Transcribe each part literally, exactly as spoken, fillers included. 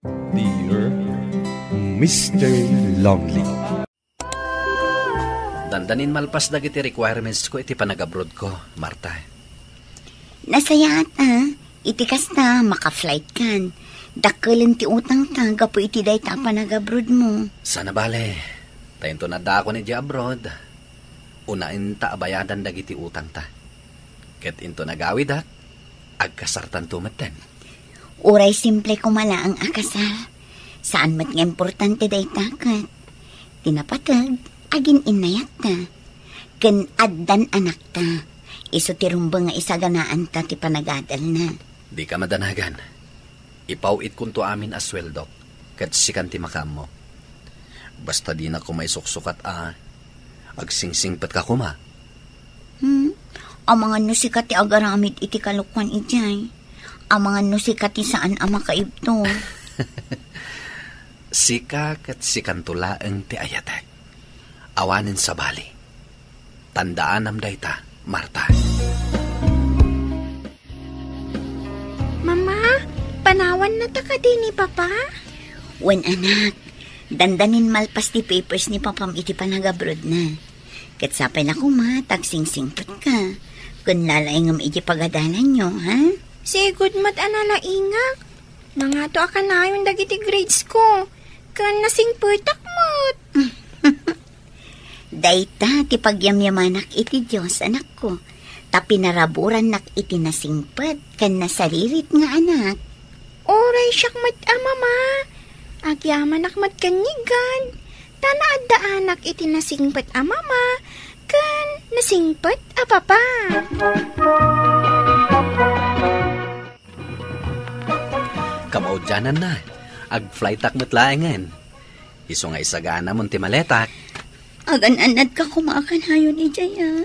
Dear Mister Lonely. Dandanin malpas dagiti requirements ko iti panagabroad ko, Marta. Nasayaat, a. Iti kasta, maka-flight kan. Dakkelon ti utangta gapu iti dayta a panagabroad mo. Sana bale, ta inton addaakon idiay abroad, unaenta a bayadan dagiti utangta. Ket inton agawidak, agkasartanto metten. Uray simple koma laeng a kasar. Saan met nga importante dayta ket ti napateg, agin-innayatta. Ken addan anakta. Isu ti rumbeng nga isaganaanta ti panagadalna. Dika madanagan. Ipaw-itkonto amin a sueldok, ket sikan ti makaammo. Basta dina koma isuksukat a agsingsingpetka koma. Hmm? Amangan no sika ti agaramid iti kalokuan idiay. Amangan no sika ti saan a makaibtur. Sika ket sikanto laeng ti ayatek. Awanen sabali. Tandaanam dayta, Marta. Mama, panawannata kadi ni Papa? Wen, anak. Dandanin malpas ti papers ni Papam iti panagabroadna. Ket sapay la koma ta agsingsingpetka. Ken lalaingem iti pagadalanyo, ha? Sigud met a nalaingak. Nangato a kanayon dagiti grades ko. Ken nasingpetak met. Dayta ti pagyamyamanak iti Dios, anakko, ta pinaraburannak iti nasingpet ken nasaririt nga anak. Uray siak met a mama, agyamanak met ken ni God, ta naaddaanak iti nasingpet a mama ken nasingpet a papa. Kamaudiananna, agflightak met laengen. Isu nga isaganamon ti maletak. Agan-annadka koma a kanayon idiay a.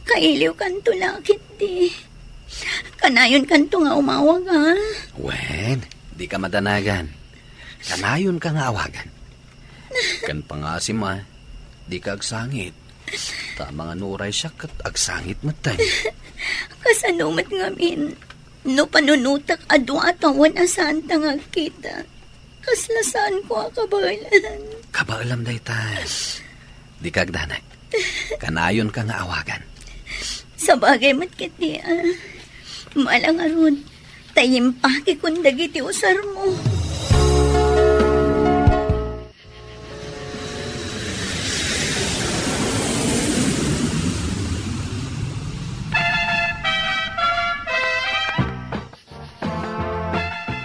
Kailiwkanto la ketdi. Kanayonkanto nga umawag a. Wen, dika madanagan. Kanayonka nga awagan. Ken pangasim a, dika agsangit. Ta amangan no uray siak ket agsangit metten. Kasano met ngamin? No panunotak a dua a tawen a saanta nga agkita, kasla saanko a kabaelan. Kabaelam dayta. Dika agdanag. Kanayonka nga awagan. Sabagay met ketdi a. Mala ngarud, ta impakekon dagiti usarmo.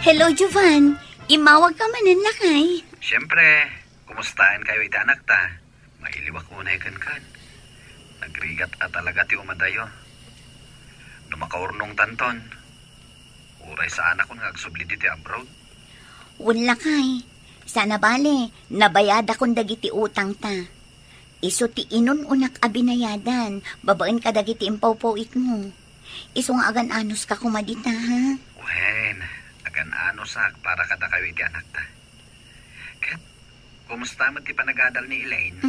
Hello, Jovan. Immawagka manen, lakay. Siempre, kumustaenkayo iti anakta? Mailiwak unay kenkan. Nagrigat a talaga ti umadayo. No makaurnongtanton, uray saanakon nga agsubli ditoy abroad. Wen, lakay. Sana bale, nabayadakon dagiti utangta. Isu ti inun-unak a binayadan, babaen kadagiti impawpaw-itmo. Isu nga agan-anuska koma dita, ha? Wen, agan-anusak para kadakayo iti anakta. Ket, kumusta met ti panagadal ni Elaine?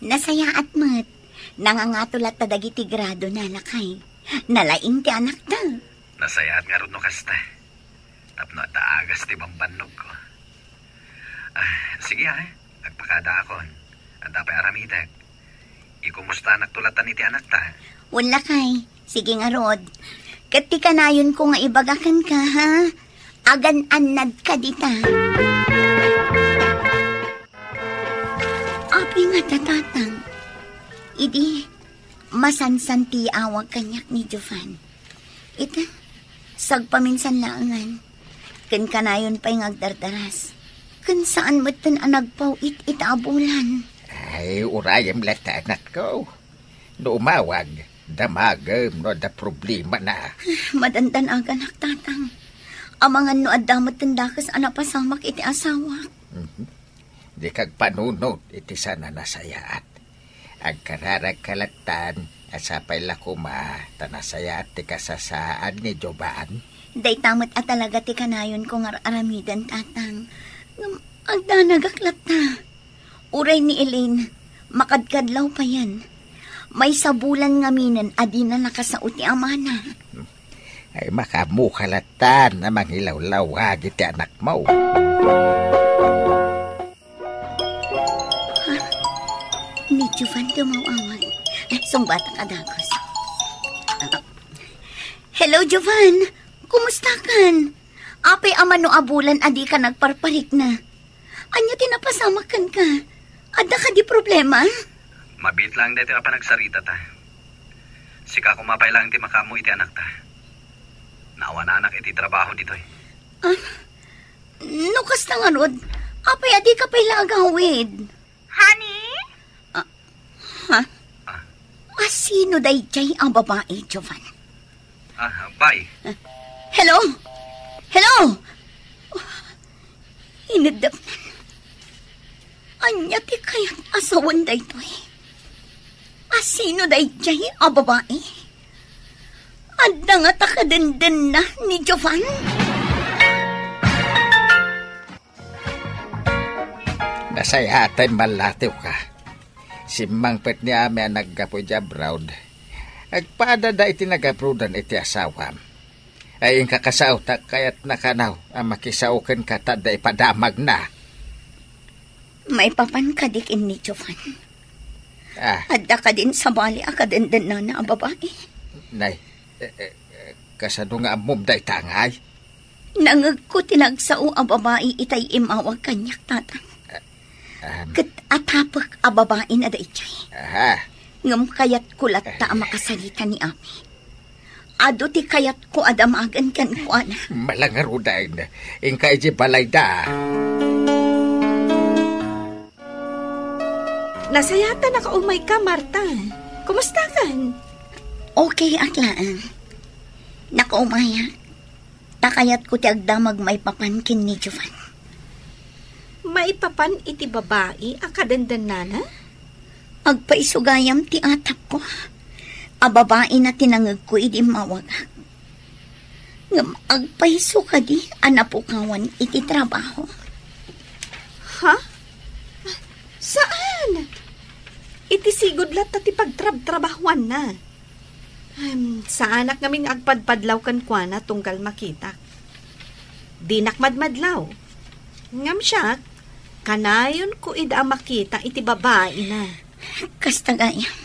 Nasayaat met. Nangangato latta dagiti gradona, lakay. Nalaing ti anakta. Nasayaat ngarud no kasta. Tapno adda agas ti bambannogko. Ah, sige, ah. Agpakadaakon. Adda pay aramidek. Ikumustanakto latta iti anakta. Wen, lakay. Sige ngarud. Ket ti kanayonko nga ibaga kenka, ha? Agan-annadka dita. Apay ngata, Tatang? Idi, masansan ti awag kaniak ni Jovan. Ita, sagpaminsan laengen. Ken kanayon pay nga agdardaras. Ken saan metten a nagpaw-it ita a bulan. Ay, urayem latta, anakko. No umawag, damagem no adda problemana. Madandanaganak, Tatang. Amangan no adda metten dakes a napasamak iti asawak. Mhm. Dika agpanunot iti saan a nasayaat. Agkararagka lattan a sapay la koma ta nasayaat ti kasasaan ni Jovan. Dayta met a talaga ti kanayonko nga ar-aramiden, Tatang. Ngem agdanagak latta. Uray ni Elaine, makadkadlaw payen. Maysa bulan ngaminen a dina nakasao ti amana. Hmm. Ay, makaammoka lattan a mangilawlawag iti anakmo. Ha? Ni Jovan ti umawawag. Ay, sungbatak a dagus. Hello, Jovan. Kumustakan? Apay a mano a bulan a dika nagparparikna? Ania ti napasamak kenka? Adda kadi problema? Mabiit laeng daytoy a panagsaritata. Sika koma pay laeng ti makaammo iti anakta. Naawananak iti trabaho ditoy. Ah, no kasta ngarud, apay a dika pay la agawid? Honey? Ah, ha? Ah. A sino daydiay a babai, Jovan? Ah, bay. Hello? Hello? Ineddaknan. Ania ti kayat a sawen daytoy? A sino daydiay a babai? Adda ngata kadendenna ni Jovan? Nasayaten mallatiwka. Simmangpet ni Ami a naggapu iti abroad. Agpadada iti nagabroadan iti asawam. Ay, inka kasaotak kayatna kano a makisao kenka ta adda ipadamagna. Maipapan kadi ken ni Jovan? Ah. Adda kadin sabali a kadendennana a babai? Nay, eh, eh, eh, kasano nga ammom dayta ngay? Nangegko ti nagsao a babai itay immawag kaniak, Tatang. Ah, um. Ket atapek a babaina daydiay. Aha. Ngem kayatko latta a makasarita ni Ami. Adu ti kayatko a damagen kenkuana. Malangarudan, inka idiay balayda. Nasayaat a nakaumayka, Marta. Kumustakan? Okay ak laeng. Nakaumayak. Ta kayatko ti agdamag maipapan ken ni Jovan. Maipapan iti babai a kadendennana? Agpaiso gayam ti atapko a babaina ti nangegko idi immawagak. Ngem agpaiso kadi a napukawan iti trabaho. Ha? Saan? Iti sigud latta ti pagtrabtrabahuanna. Em, saanak ngamin nga agpadpadlaw kenkuana tunggal makitak. Dinak madmadlaw. Ngem siak, kanayonko ida a makita iti babaina. Kasta gayam.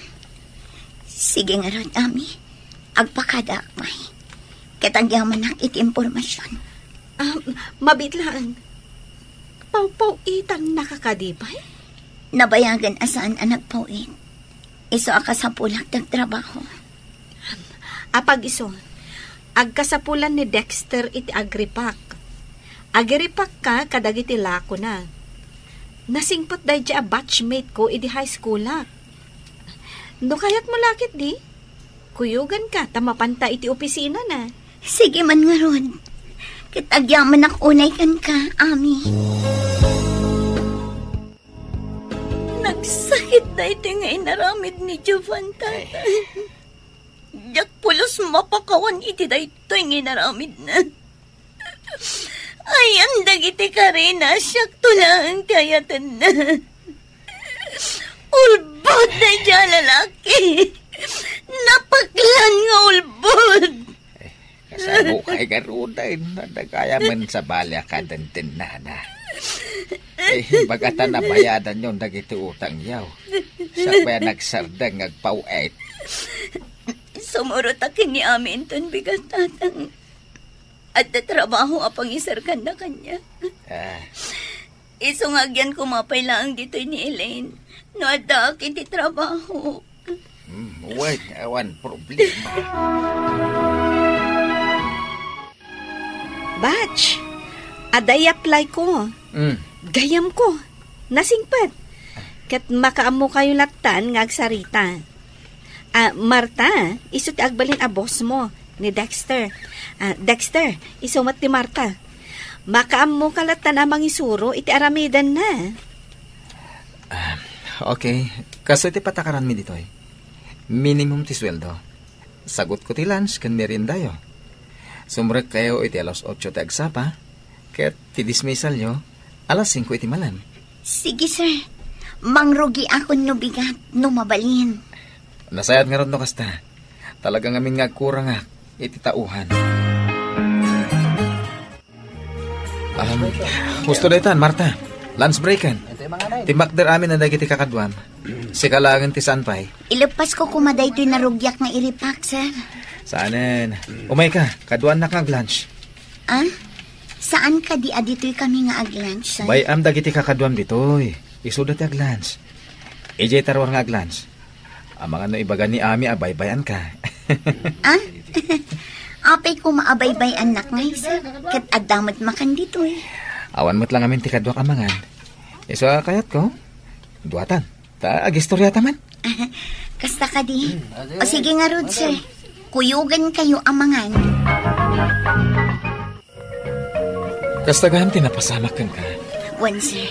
Sige ngarud, Ami. Agpakadaak pay. Ket agyamanak iti impormasion. Ah, mabiit laeng. Pawpaw-itannaka kadi pay? Nabayagen a saan a nagpaw-it. Isu a kasapulak ti agtrabaho. Apag-isu, agkasapulan ni Dexter iti agripak. Agiripakka kadagiti lakona. Nasingpet daydiay a batchmate ko idi high schoolak. No kayatmo la ketdi, kuyoganka ta mapanta iti opisinana. Sige man ngarud. Ket agyamanak unay kenka, Ami. Nagsakit daytoy nga inaramid ni Jovan, Tatang. Diak pulos mapakawan iti daytoy nga inaramidna. Ayan dagiti karina, siakto laeng ti ayatenna. Ulbod daydiay a lalaki. Napaklan nga ulbod. Kasano kay garuden, adda gayamen sabali a kadendennana. Eh, bagata nabayadanyon dagiti utangyo. Sakbay a nagsardeng nga agpaw-it. Sumurotak ken ni Ami inton bigat, Tatang. Adda trabaho a pangiserkanna kaniak. Ah. Isu nga agyan koma pay laeng ditoy ni Elaine no addaak iti trabaho. Hmm, wen, awan problema. Batch, adda i-apply ko. Hmm. Gayam ko. Nasingpet. Ket makaammo kayo lattan nga agsarita. Ah, Marta, isu ti agbalin a boss mo, ni Dexter. Ah, Dexter, isu met ti Marta. Makaammo ka lattan a mangisuro iti aramidenna. Ah, okay. Kastoy ti patakaranmi ditoy. Minimum ti sueldo. Sagutko ti lunch ken meriendayo. Sumrek kayo iti alas otso ti agsapa, ket ti dismissalyo, alas singko iti malam. Sige, sir. Mangrugiakon no bigat, no mabalin. Nasayaat ngarud no kasta. Talaga ngamin nga agkurangak iti tauhan. Um, husto daytan, Marta. Lunch breaken. Timmakder amin a dagiti kakaduam. Sika laengen ti saan pay. Ileppasko koma daytoy narugiak nga iripak, sir. Saanen. Umayka, kaduaannak nga ag-lunch. Ah? Saan kadi a ditoy kami nga ag-lunch, sir? Bay-am dagiti kakaduam ditoy. Isuda ti ag-lunch. Idiay taruar nga ag-lunch. Amangan no ibaga ni Ami a baybay-anka. Ah? Apay koma a baybay-annak ngay, sir? Ket adda met makan ditoy. Awan met la ngamin ti kaduak a mangan. Isu a kayatko, duatan. Ta agistoriata man. Kasta kadi. O sige ngarud, sir. Kuyogenkayo a mangan. Kasta gayam ti napasamak kenka. Wen, sir.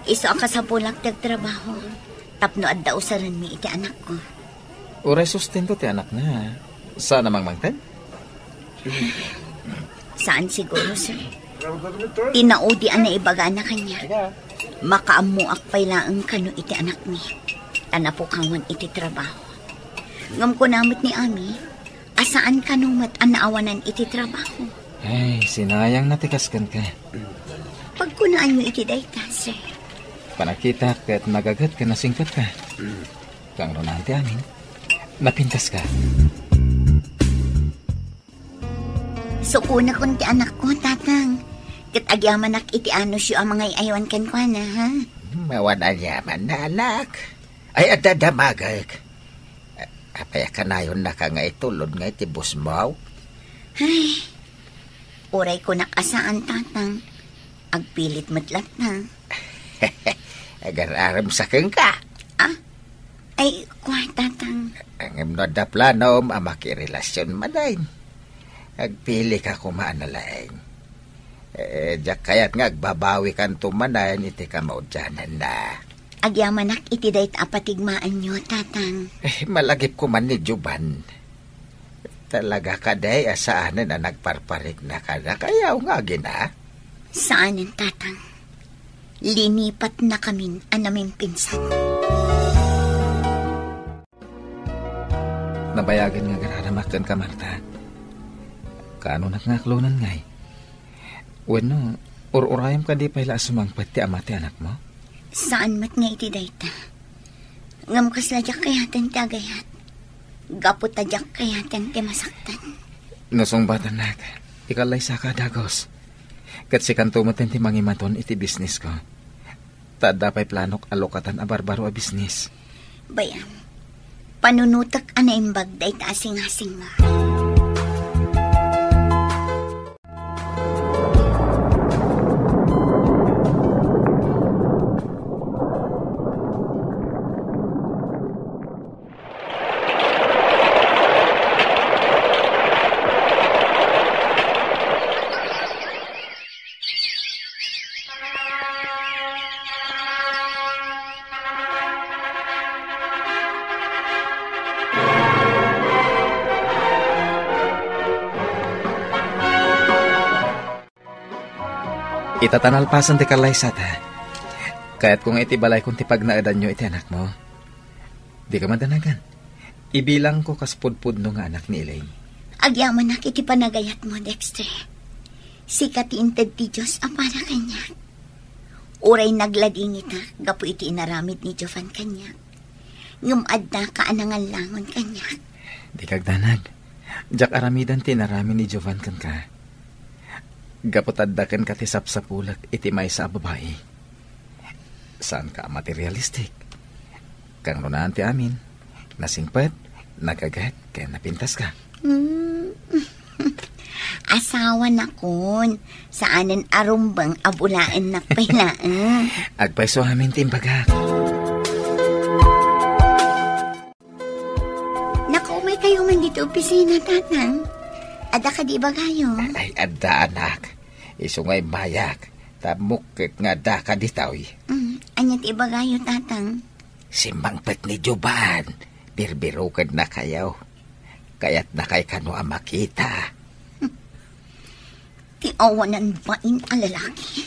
Isu a kasapulak ti agtrabaho tapno adda usarenmi iti anakko. Uray sustento ti anakna, saan a mangmangted? Saan siguro, sir. Ti naudi a naibagana kaniak, makaammoak pay laeng kano iti anakmi, ta napukawan iti trabaho. Ngem kuna met ni Ami, a saan kano met a naawanan iti trabaho. Ay, sinayang na ti kas kenka. Pagkunaanyo iti dayta, sir. Panagkitak ket nagaget ken nasingpetka. Kangrunaen ti amin, napintaska. Sukonakon ti anakko, Tatang. Ket agyamanak iti anusyo a mangay-aywan kenkuana, ha? Mawan aniaman, anak. Ay, adda damagek. Apay a kanayonnaka nga itulod nga iti busmaw? Ay, uray kunak a saan, Tatang. Agpilit met latta. Agar-arem sa kenka. Ah? Ay, kua, Tatang. Ngem no adda planom a makirelasyon manen, agpili ka koma a nalaing. Eh, diak kayat nga agbabawikanto manen iti kamaudiananna. Agyamanak iti dayta a patigmaanyo, Tatang. Eh, malagip koma ni Jovan. Talaga kadi a saanen a nagparparikna kadakayaw nga agina? Saanen, Tatang. Linipatnakamin a namimpinsan. Nabayagen nga agraramak kenka, Marta. Kaanonak nga aklonen ngay? Wenno, ur-urayem kadi pay la a sumangpet ti ama ti anakmo? Saan met nga iti dayta. Ngem kasla diak kayaten ti agayat. Gapu ta diak kayaten ti masaktan. No sungbatannak, ikallaysaka a dagus. Ket sikanto met ti mangimaton iti bisnisko. Ta adda pay planok a lukatan a barbaro a bisnis. Bay-am, panunotek a naimbag dayta a singasingmo. Ita ta nalpasen ti kallaysata. Kayatko nga iti balaykon ti pagnaedanyo iti anakmo. Dika madanagan. Ibilangko kas pudpudno nga anak ni Elaine. Agyamanak iti panagayatmo, Dexter. Sika ti inted ti Dios a para kaniak. Uray nagladingitak gapu iti inaramid ni Jovan kaniak. Ngem addaka a nangallangon kaniak. Dika agdanag. Diak aramiden ti inaramid ni Jovan kenka. Gapu ta adda kenka ti sapsapulek iti maysa a babai. Saanka a materialistic. Kangrunaan ti amin, nasingpet, nagaget, ken napintaska. Hmm. Asawanakon, saanen a rumbeng a bulaennak pay laeng. Agpayso amin ti imbagak. Nakaumay kayo man dito opisina, Tatang. Adda kadi ibagayo? Ay, adda, anak. Isu nga immayak, ta mukket nga adda ka ditoy. Mm, ania ti ibagayo, Tatang? Simmangpet ni Jovan, birbirukenna kayo. Kayatna kay kano a makita. Ti awanan bain a lalaki.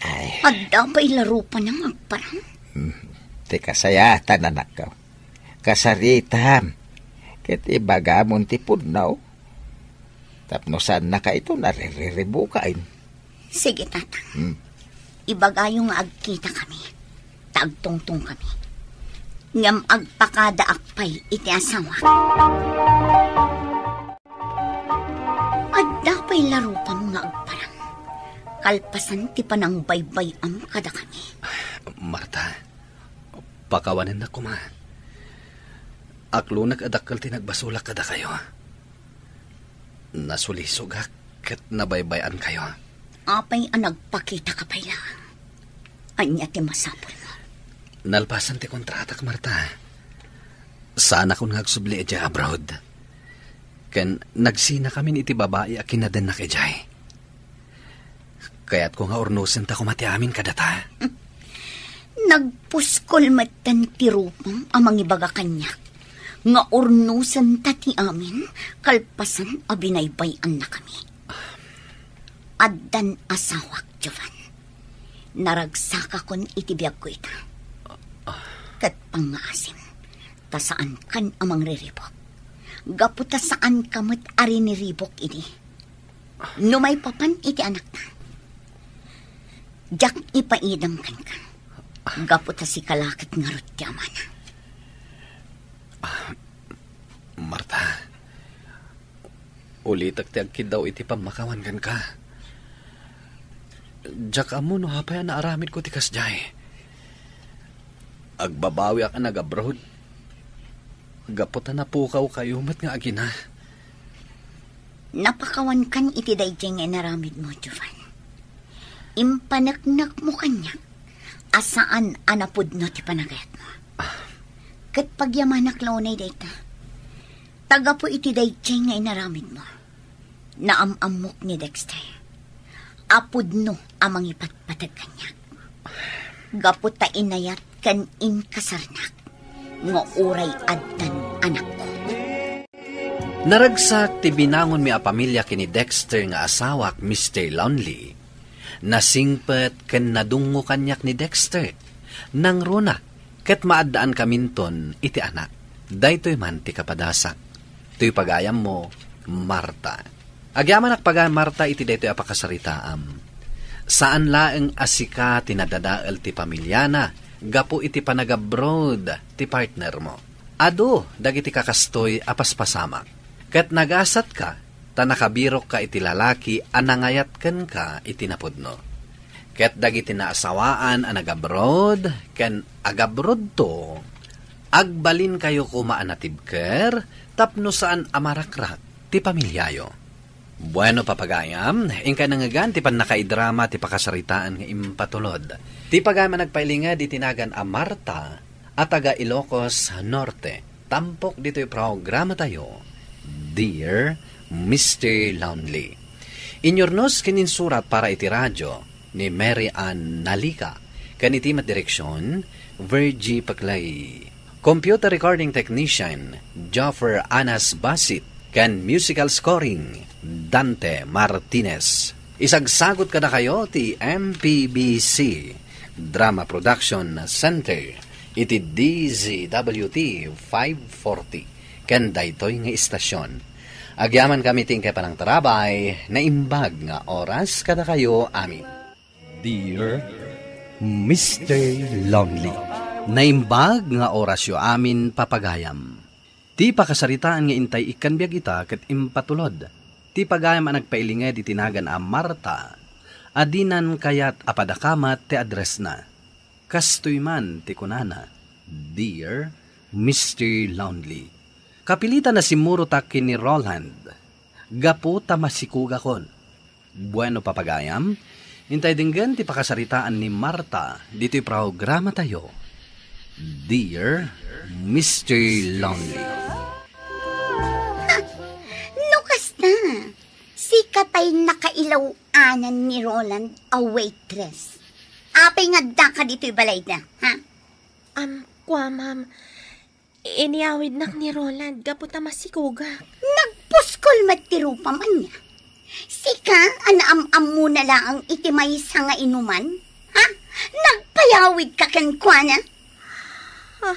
Ay. Adda pay la rupa nga agparang? Hmm, ti kasayaatan, anakko. Kasaritam. Ket ibagamon ti pudno. Tapno saannaka ito naririribukan. Sige, Tatang. Hmm. Ibagayo nga agkitakami, ta agtungtongkami. Ngem agpakadaak pay iti asawak. Adda pay la rupam nga agparang, kalpasan ti panangbaybay-am kadakami? Marta, pakawanennak koma. Aklonek a dakkel ti nagbasolak kadakayo. Nasulisogak ket nabaybay-ankayo. Apay a nagpakitaka pay laeng? Ania ti masapulmo? Nalpasan ti kontratak, Marta. Saanakon nga agsubli idiay abroad. Ken nagsinakamin iti babai a kinadennak idiay. Kayatko nga urnosenta koma ti amin kadata. Nagpuskol metten ti rupam a mangibaga kaniak nga urnosenta ti amin kalpasan a binaybay-annakami. Addan asawak, Jovan. Naragsakakon iti biagko ita. Ket pangngaasim, ta saankan a mangriribuk. Gapu ta saanka met a riniribuk idi. No maipapan iti anakta, diak ipaidem kenka. Gapu ta sika la ket ngarud ti amana. Marta, ulitek ti agkiddaw iti pammakawan kenka. Diak ammo no apay a naaramidko ti kasdiay. Agbabawiak a nag-abroad gapu ta napukawkayo met nga agina. Napakawankan iti daydiay nga inaramidmo, Jovan. Impaneknekmo kaniak a saan a napudno ti panagayatmo. Ket pagyamanak la unay dayta. Ta gapu iti daydiay nga inaramidmo, naam-ammok ni Dexter a pudno a mangipatpateg kaniak. Gapu ta inayat ken inkasarnak nga uray addan anakko. Naragsak ti binangonmi a pamilia ken ni Dexter nga asawak, Mister Lonely. Nasingpet ken nadungngo kaniak ni Dexter. Nangruna ket maaddaankaminton iti anak. Daytoy man ti kapadasak. Toy pagayammo, Marta. Agyamanak pagayam, Marta, iti daytoy a pakasaritaam. Saan laeng a sika ti nadadael ti pamiliana gapu iti panagabroad ti partnermo. Adu dagiti kakastoy a paspasamak. Ket nagasatka ta nakabirokka iti lalaki a nangayat kenka iti napudno. Ket dagiti naasawaan a nagabroad ken agabroadto, agbalinkayo koma a natibker tapno saan a marakrak ti pamiliayo. Bueno, papagayam, inkay nangngegan ti pannakaidrama ti pakasaritaan nga impatulod. Ti pagayam a nagpailinged iti nagan a Marta a taga Ilocos Norte. Tampok ditoy programatayo, Dear Mister Lonely. Inyurnos ken insurat para iti radio ni Mary Ann Nalica, ken iti met direksion, Virgie Peclay. Computer recording technician, Joffer Anas Basit, ken musical scoring, Dante Martinez. Isagsagut kadakayo ti M P B C Drama Production Center iti D Z W T five forty ken daytoy nga istasyon. Agyamankami ti inkay panangtarabay, naimbag nga oras kadakayo amin. Dear Mister Lonely, naimbag nga orasyo amin, papagayam. Ti pakasaritaan nga intay ikkan biag ita ket impatulod ti pagayam a nagpailinged iti nagan a Marta a dinan kayat a padakamat ti addressna. Kastoy man ti kunana, Dear Mister Lonely, kapilitan a simmurotak ken ni Roland gapu ta masikugakon. Bueno, papagayam, intay denggen ti pakasaritaan ni Marta ditoy programatayo, Dear Mister Lonely. No kasta, sika pay nakailaw-anan ni Roland a waitress. Apay nga addaka ditoy balayda, ha? Am, kua, ma'am. Inyawidnak ni Roland gapu ta masikugak. Nagpuskol met ti rupam, ania? Sika a naam-ammona laeng iti maysa nga inuman? Ha? Nagpayawidka kenkuana? Ha?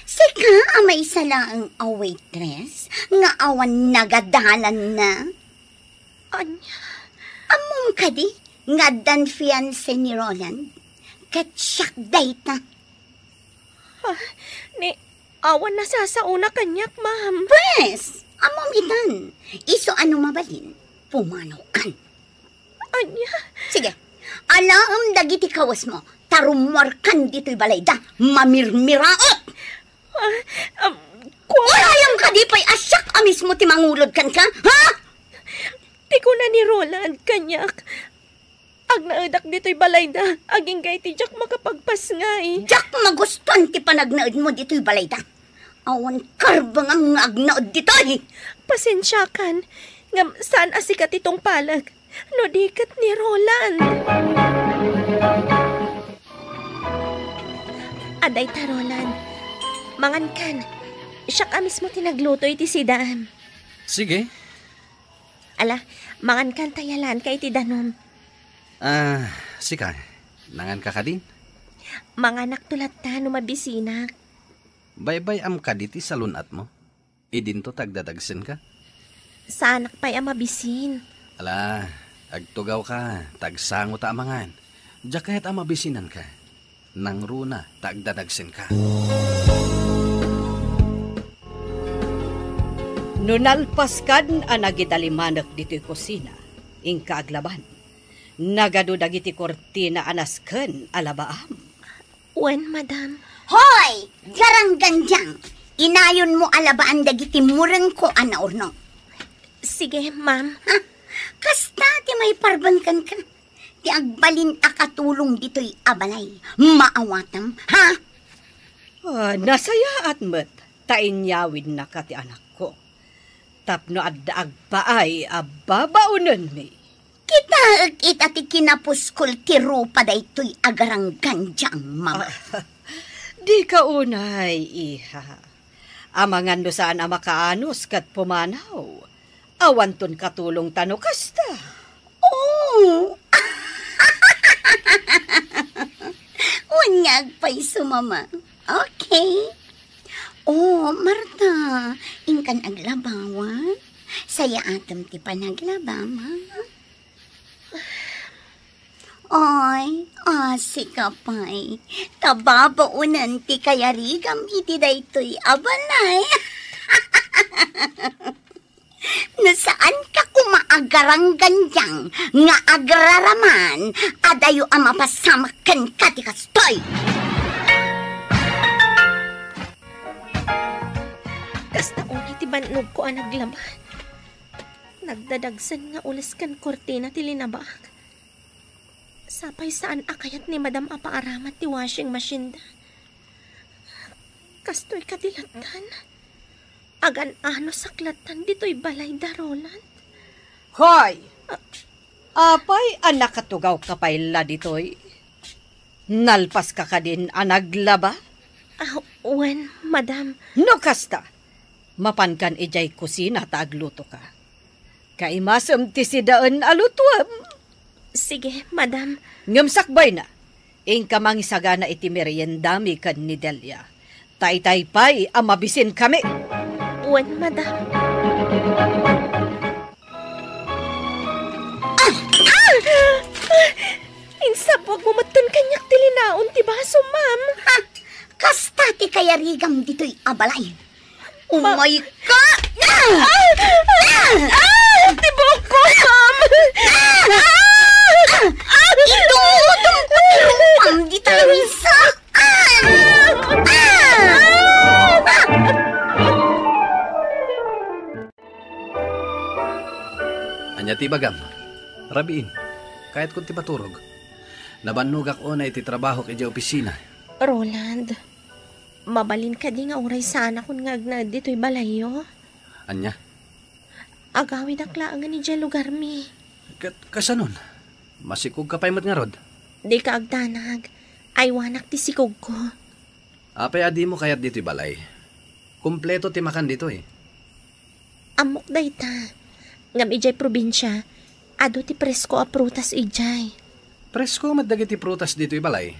Sika a maysa laeng a waitress nga awan nagadalanna? Ania? Ammom kadi? Nga addan fiancé ni Roland, ket siak dayta. Ah, ni, awan nasasaona kaniak, ma'am. Pwes, ammom itan. Isu a no mabalin, pumanaw kan. Ania? Sige, alaem dagiti kawesmo, ta rummuarkan ditoy balayda, mamirmiraot! Ah, um, kua- Urayam kadi pay a siak a mismo ti mangulod kenka, ha? Ti kuna ni Roland kaniak, agnaedak ditoy balayda, agingga iti diak makapagpasngay. Diak magustuan ti panagnaedmo ditoy balayda. Awan karbengam nga agnaed ditoy. Pasensiakan, ngem saan a sika ti tungpalek, no di ket ni Roland. Adayta, Roland. Mangankan. Siak a mismo ti nagluto iti sidaam. Sige. Ala, mangankan ta yalanka iti danum. Ah, sika, nanganka kadin? Manganakto latta no mabisinak. Baybay-am kadi ti salun-atmo? Idinto ta agdadagsenka? Saanak pay a mabisin. Ala, agtugawka, ta agsango ta a mangan. Diak kayat a mabisinanka. Nangruna ta agdadagsenka. No nalpaskan a nagidalimanek ditoy kusina, inka aglaban. Nagadu dagiti kurtina a nasken a labaam. Wen, madam. Hoy! Garanggandiang! Inayonmo a labaan dagiti murengko a naurnong. Sige, ma'am. Ha? Kasta ti maiparben kenka. Ti agbalin a katulong ditoy a balay. Maawatam, ha? Ah, nasayaat met ta inyawidnaka ti anakko. Tapno adda agpaay a babaonenmi. Kitaek ita ti kinapuskol ti rupa daytoy a garanggandiang, mama. Ah, dika unay, iha. Amangan no saan a makaanus ket pumanaw. Awanton katulongta no kasta. Oh! Wen nga agpayso, mama. Okay. Oh, Marta, inkan aglabawa. Sayaatem ti panaglabam, ha? Oy, asi ka pay. Ta babaonen ti kayarigam iti daytoy a balay. No saanka koma a garanggandiang nga agraraman, adayo a mapasamak kenka ti kastoy. Kasta unay ti bannogko a naglaban. Nagdadagsen nga ules ken kurtina ti linabak. Sapay saan a kayat ni Madam a paaramat ti washing machine da. Kastoy kadi lattan? Agan-ano saklattan ditoy balay da, Roland? Hoy! Ah. Apay a nakatugawka pay la ditoy? Nalpaska kadin a naglaba? Ah, wen, madam. No kasta, mapankan idiay kusina ta aglutoka. Kaimasem ti sidaen a lutuem. Sige, madam. Ngem sakbayna, inka mangisagana iti meriendami ken ni Delia. Taytay pay a mabisinkami. Wen, madam. Ah! Ah! Insabwagmo metten kaniak ti linaon ti baso, ma'am. Ha? Kasta ti kayarigam ditoy a balay. Ma- Umayka! Ah! Ah! Ah! Ti buokko, ma'am! Ah! Ah! Idumudum ko ti rupam dita lawisaan! Ah! Ah! Ania ti ibagam? Rabiin, kayatkon ti maturog. Nabannogak unay iti trabahok idiay opisina. Roland, mabalin kadi nga uray saanakon nga agnaed ditoy balayyo? Ania? Agawidak laengen idiay lugarmi. Ket kasanon? Masikogka pay met ngarud? Dika agdanag. Aywanak ti sikogko. Apay a dimo kayat ditoy balay? Kompleto ti makan ditoy. Ammok dayta. Ngem idiay probinsia, adu ti presko a prutas idiay. Presko met dagiti prutas ditoy balay.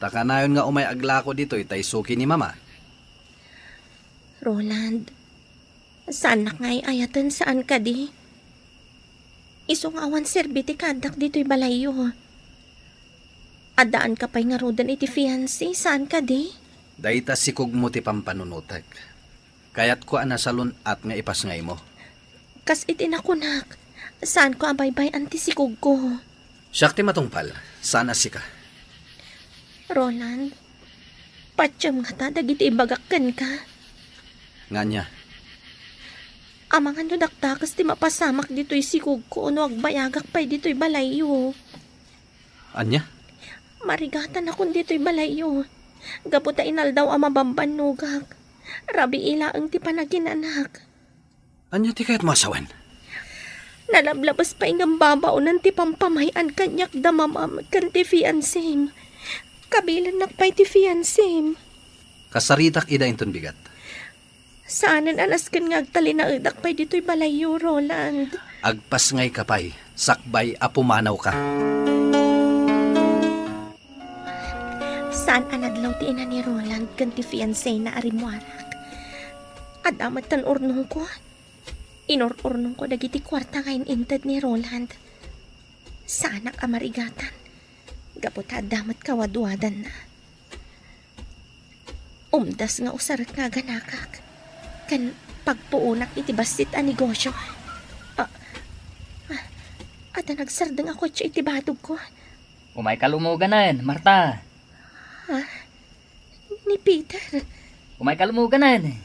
Ta kanayon nga umay aglako ditoy ta isuki ni Mama. Roland, saannak nga ay-ayaten, saan kadi? Isu nga awan serbi ti kaaddak ditoy balayyo. Addaanka pay ngaruden iti fiancé, saan kadi? Dayta sikugmo ti pampanunotek. Kayatko a nasalun-at nga ipasngaymo. Kas iti nakunak, saanko a baybay-an ti sikugko. Siak ti matungpal, saan a sika. Roland, patiem ngata dagiti ibagak kenka. Ngania? Amangan no dakdakes ti mapasamak ditoy sikugko no agbayagak pay ditoy balayyo. Ania? Marigatanakon ditoy balayyo. Gapu ta inaldaw a mabambannogak. Rabii laeng ti panaginanak. Ania ti kayatmo a sawen? Nalablabes pay ngem babaonen ti pampamay-an kaniak da mamam ken ti fiancém. Kabilennak pay ti fiancém. Kasaritak ida inton bigat. Saanen a nasken nga agtalinaedak pay ditoy balayyo, Roland. Agpasngayka pay, sakbay a pumanawka. Saan a nadlaw ti ina ni Roland ken ti fiancéna a rimmuarak. Adda metten urnongko. Inur-urnongko dagiti kuarta nga in-inted ni Roland. Saanak a marigatan. Gapu ta adda met kawadwadanna. Umdas nga usarek nga aganakak ken pagpuonak iti bassit a negosio. Ah, ah, adda nagsardeng a kotse iti badogko. Umayka lumoganen, Marta. Ah, ni Peter. Umayka lumoganen.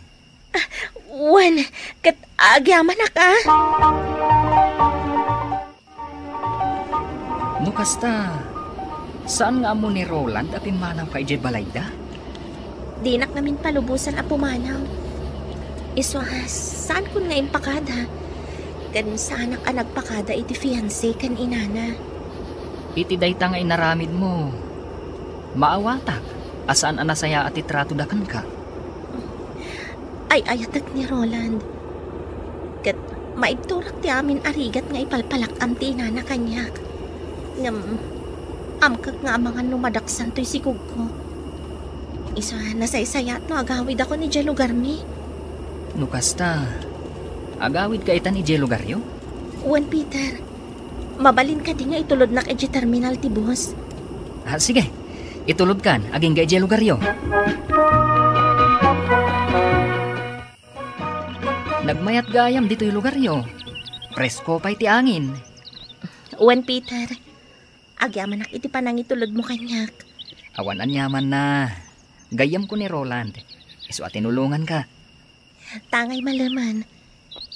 Ah, wen, ket agyamanak, ah. No kasta, saan nga ammo ni Roland a pimmanawka idiay balayda? Dinak ngamin palubosan a pumanaw. Isu a, saankon nga impakada. Ken saanak a nagpakada iti fiancé ken inana. Iti dayta nga inaramidmo, maawatak a saan a nasayaat ti tratoda kenka. Ay-ayatek ni Roland. Ket maibturak ti amin a rigat nga ipalpalak-am ti inana kaniak. Ngem, amkek nga amangan no madaksan toy sikugko. Isu a, nasaysayaat no agawidakon idiay lugarmi. No kasta, agawidka itan idiay lugaryo? Wen, Peter. Mabalin kadi nga itulodnak idiay terminal ti bus? Ah, sige. Itulodkan, agingga idiay lugaryo. Nagmayat gayam ditoy lugaryo. Presko pay ti angin. Wen, Peter. Agyamanak iti panangitulodmo kaniak. Awan aniamanna. Gayyemko ni Roland. Isu a tinulonganka. Tangay maleman.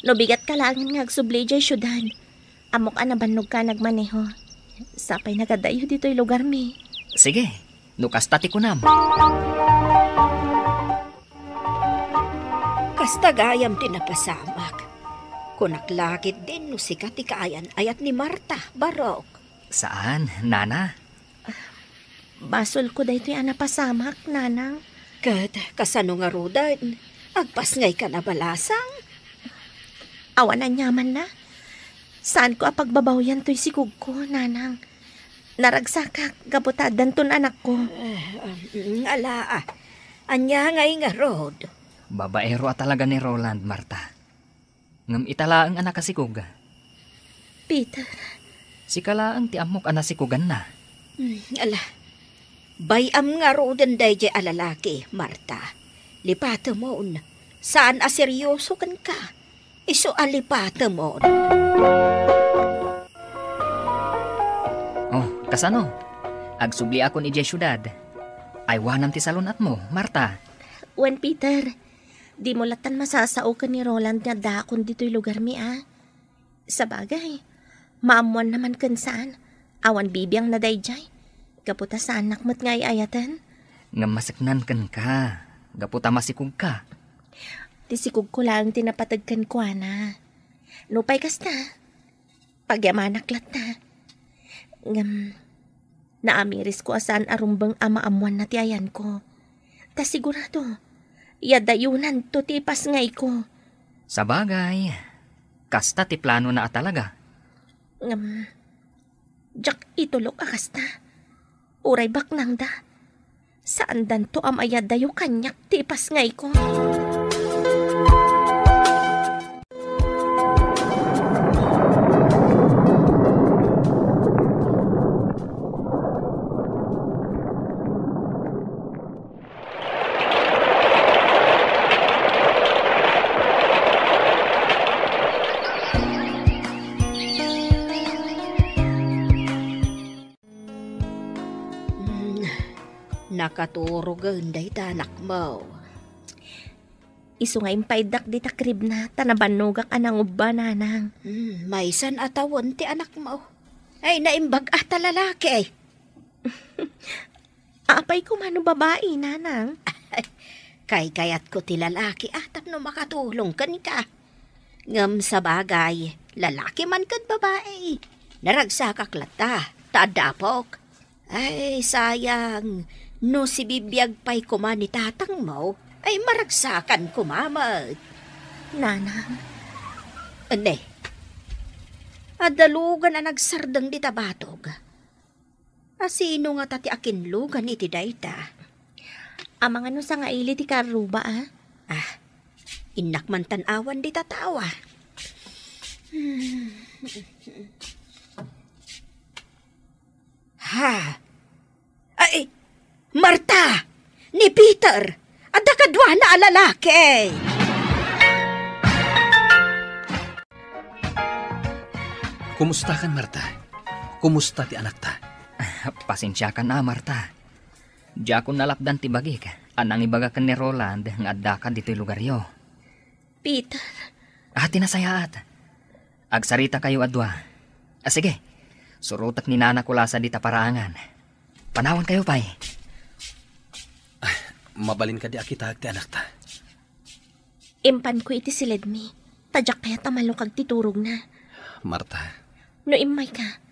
No bigatka laengen nga agsubli idiay siudad, ammok a nabannogka a nagmaneho. Sapay nagadayo ditoy lugarmi. Sige, no kasta ti kunam. Kasta gayam ti napasamak. Kunak la ketdin no sika ti kaayan-ayat ni Marta, Barok. Saan, nana? Basolko daytoy a napasamak, nanang. Ket kasano ngaruden? Agpasngaykan a balasang? Awan aniamanna. Saanko a pagbabawyan toy sikugko, nanang. Naragsakak gapu ta addanton anakko. Eh, um, ala, ah. Ania ngay ngarud? Babaero a talaga ni Roland, Marta. Ngem ita laeng a nakasikog. Peter. Sika laeng ti ammok a nasikoganna. Hmm, ala. Bay-am ngaruden daydiay a lalaki, Marta. Lipatemon. Saan a serioso kenka. Isu a lipatemon. Oh, kasano? Agsubliakon idiay siudad. Aywanam ti salun-atmo, Marta. Wen, Peter. Dimo lattan masasao ken ni Roland nga addaakon ditoy lugarmi, a? Sabagay, maammoanna man ken saan, awan bibiangna daydiay. Gapu ta saannak met nga ay-ayaten. Ngem maseknan kenka, gapu ta masikogka. Ti sikogko laeng ti napateg kenkuana. Nupay kasta, pagyamanak latta. Ngem, naamirisko a saan a rumbeng a maammoanna ti ayanko. Ta sigurado, yadayonanto ti ipasngayko. Sabagay, kasta ti planona a talaga. Ngem, diak itulok a kasta. Uray baknangda. Saandanto a mayadayo kaniak ti ipasngayko. Nakaturogen dayta anakmo. Isu nga impayddak dita kribna, ta nabannogak a nangubba, nanang. Hmm, maysan a tawen ti anakmo. Ay, naimbag a ta lalaki. Apay koma no babai, nanang? Kaykayatko ti lalaki a tapno makatulong kenka. Ngem sabagay, lalaki man ken babai, naragsakak latta, ta adda apok. Ay, sayang, no sibibiag pay koma ni tatangmo, ay maragsakan koma met. Nanang. Ne, adda lugan a nagsardeng dita batog. A sino ngata ti akinlugan iti dayta? Amangan no sangaili ti karruba, a? Ah, innak man tan-awan dita tao, a. Hmm. Ha? Ay, Marta! Ni Peter! Adda kaduana a lalaki! Kumustakan, Marta? Kumusta ti anakta? Pasensiakan a, Marta. Diakon nalapdan ti bagik a nangibaga ken ni Roland nga addaka ditoy lugaryo. Peter. Ah, ti nasayaat. Agsaritakayo a dua. Ah, sige. Surotek ni Nana Kulasa dita paraangan. Panawankayo pay. Ah, mabalin kadi a kitaek ti anakta? Impanko iti siledmi, ta diak kayat a malukag ti turogna. Marta. No immayka,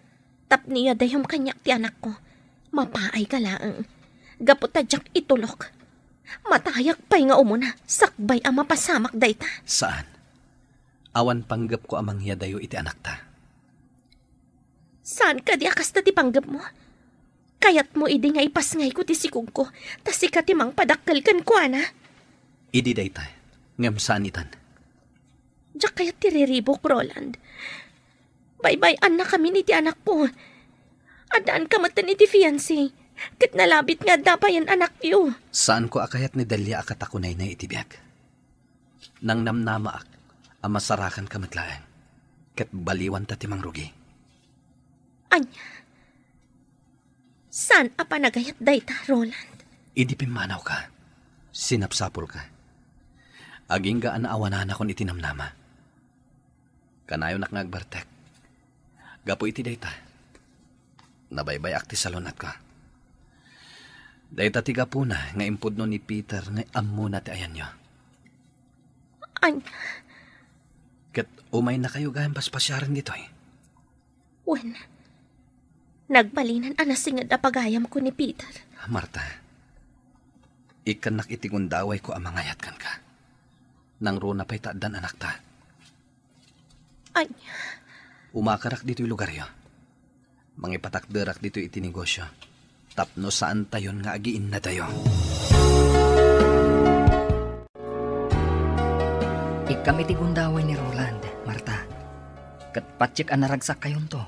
tapno iyadayom kaniak ti anakko, mapaayka laeng. Gapu ta diak itulok. Matayak pay nga umuna, sakbay a mapasamak dayta. Saan. Awan panggepko a mangyadayo iti anakta. Saan kadi a kasta ti panggepmo? Kayatmo idi nga ipasngayko ti sikogko, ta sika ti mangpadakkel kenkuana? Idi dayta, ngem saan itan. Diak kayat ti riribuk, Roland. Baybay-annakamin iti anakko. Addaanka metten iti fiancé, ket nalabit nga adda payen anakyo. Saanko a kayat ni Delia a katakunaynay iti biag. Nangnamnamaak a masarakanka met laeng, ket baliwanta ti mangrugi. Ania? Saan a panagayat dayta, Roland? Idi pimmanawka, sinapsapulka. Agingga a naawananakon iti namnama. Kanayonak nga agbartek. Gapu iti dayta, nabaybay-ak ti salun-atka. Dayta ti gapuna nga impudno ni Peter nga ammona ti ayanyo. Ania? Ket umaynakayo gayam paspasiaren ditoy. Wen, nagbalinen a nasinged a pagayamko ni Peter. Marta, ikkannak iti gundawayko a mangayat kenka. Nangruna pay ta addan anakta. Ania? Umakarak ditoy lugaryo. Mangipatakderak ditoy iti negosyo. Tapno saantayon nga agiinnadayo. Ikkam iti gundaway ni Roland, Marta. Ket patiek a naragsakkayonto.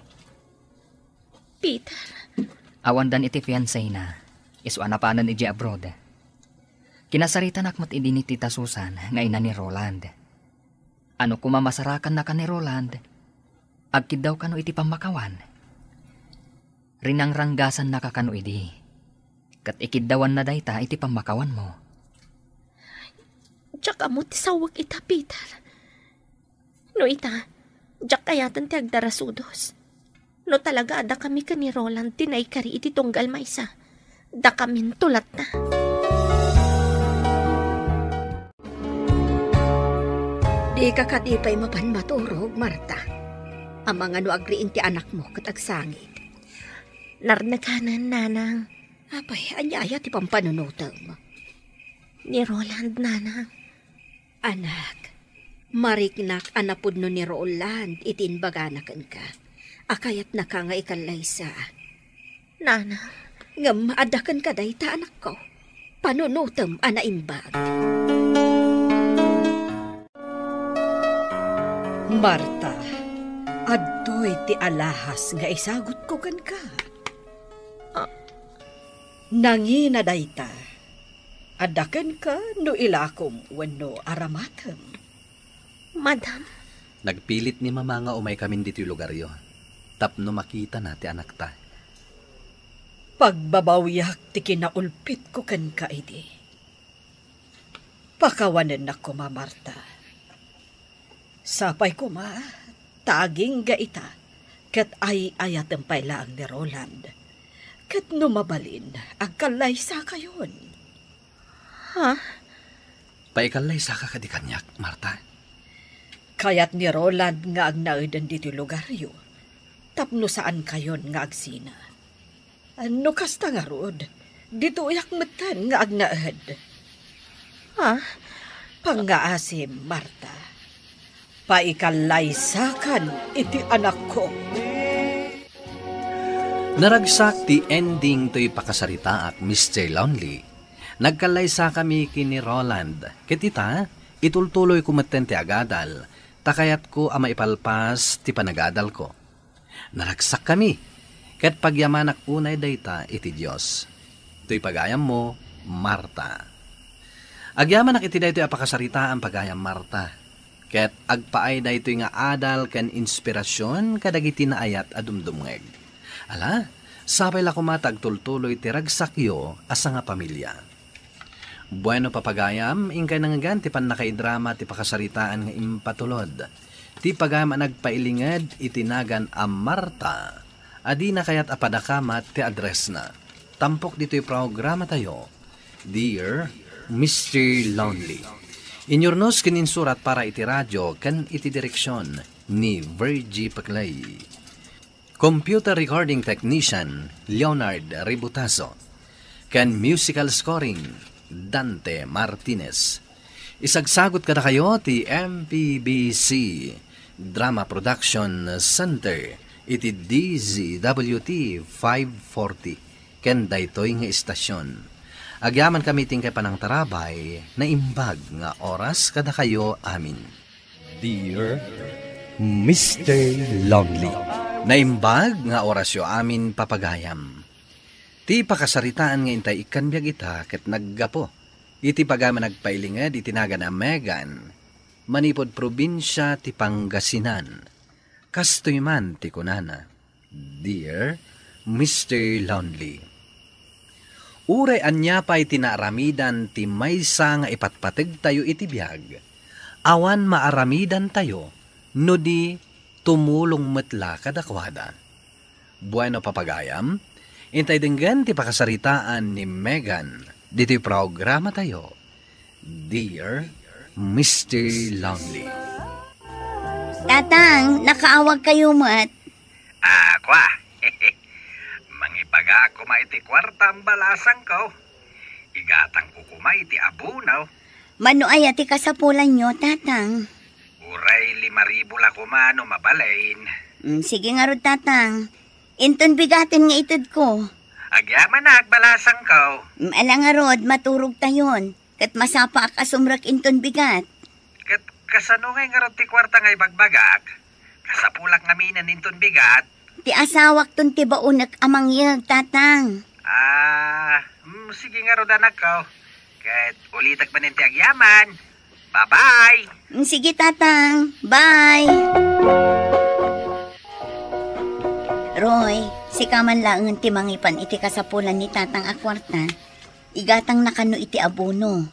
Peter. Awandan iti fiancéna, isu a napanen idiay abroad. Kinasaritanak met idi ni Tita Susan nga ina ni Roland. Ano koma masarakannaka ni Roland, agkiddaw kano iti pammakawan. Rinangranggasannaka kano idi, ket ikiddawanna dayta iti pammakawanmo. Diak ammo ti sawek ita, Peter. No ita, diak kayaten ti agdarasudos. No talaga a dakami ken ni Roland ti naikari iti tunggal maysa, dakaminto latta. Dika kadi pay mapan maturog, Marta. Amangan no agriing ti anakmo ket agsangit. Narnekanen, nanang. Apay, ania aya ti pampanunotem? Ni Roland, nanang. Anak, mariknak a napudno ni Roland iti imbagana kenka a kayatnaka nga ikallaysa. Nanang. Ngem adda kenka dayta, anakko. Panunotem a naimbag. Marta, adtoy ti alahas nga isagutko kenka. Ah. Nangina dayta. Adda kenka no ilakom wenno aramatem. Madam. Nagpilit ni Mama nga umaykamin ditoy lugaryo tapno makitana ti anakta. Pagbabawiak ti kinaulpitko kenka idi. Pakawanennak koma, Marta. Sapay koma, ta agingga ita, ket ay-ayatem pay laeng ni Roland. Ket no mabalin, agkallaysakayon. Ha? Paikallaysaka kadi kaniak, Marta. Kayat ni Roland nga agnaeden ditoy lugaryo, tapno saankayon nga agsina. No kasta ngarud, ditoyak metten nga agnaed. Ha? Pangngaasim, Marta. Paikallaysakam iti anakko. Naragsak ti ending toy pakasaritaak, Mister Lonely. Nagkallaysakami ken ni Roland. Ket ita, itultuloyko metten ti agadal, ta kayatko a maipalpas ti panagadalko. Naragsakkami, ket pagyamanak unay dayta iti Dios. Toy pagayammo, Marta. Agyamanak iti daytoy a pakasaritaan, pagayam Marta, ket agpaay daytoy nga adal ken inspirasion kadagiti naayat a dumdumngeg. Ala, sapay la koma ta agtultuloy ti ragsakyo a sangapamilia. Bueno, papagayam, inkay nangngegan ti pannakaidrama ti pakasaritaan nga impatulod. Ti pagayam a nagpailinged iti nagan a Marta, a dina kayat a padakamat ti addressna. Tampok ditoy programatayo, Dear Mister Lonely. Inyurnos ken insurat para iti radio ken iti direksion ni Virgie Peclay. Computer recording technician, Leonard Ributazo. Ken musical scoring, Dante Martinez. Isagsagut kadakayo ti M P B C Drama Production Center iti D Z W T five forty ken daytoy nga istasion. Agyamankami ti inkay panangtarabay, naimbag nga oras kadakayo amin. Dear Mister Lonely. Naimbag nga orasyo amin, papagayam. Ti pakasaritaan nga intay ikkan biag ita ket naggapu iti pagayam a nagpailinged iti nagan a Megan, manipud probinsia ti Pangasinan. Kastoy man ti kunana, Dear Mister Lonely, uray ania pay ti naaramidan ti maysa nga ipatpategtayo iti biag, awan maaramidantayo no di tumulong met la kadakuada. Bueno, papagayam, intay denggen ti pakasaritaan ni Megan ditoy programatayo, Dear Mister Lonely. Tatang, nakaawag kayo met. Ah, kwa. Mangibaga koma iti kuarta a balasangko. Igatangko koma iti abono. Mano aya ti kasapulanyo, Tatang? Uray lima ribu la koma no mabalin. Mm, sige ngarud, Tatang. Inton bigaten nga itedko. Agyamanak, balasangko. Mm, ala ngarud, maturogtayon. Ket masapaak a sumrek inton bigat. Ket kasano ngay ngarud ti kuarta nga ibagbagak? Kasapulak ngaminen inton bigat. Ti asawakton ti baonek a mangyeg, Tatang. Ah, mm, sige ngarud, anakko. Ket ulitek manen ti agyaman. Bye-bye! Mm, sige, Tatang. Bye! Roy, sika man laengen ti mangipan iti kasapulan ni Tatang a kuarta. Igatangna kano iti abono.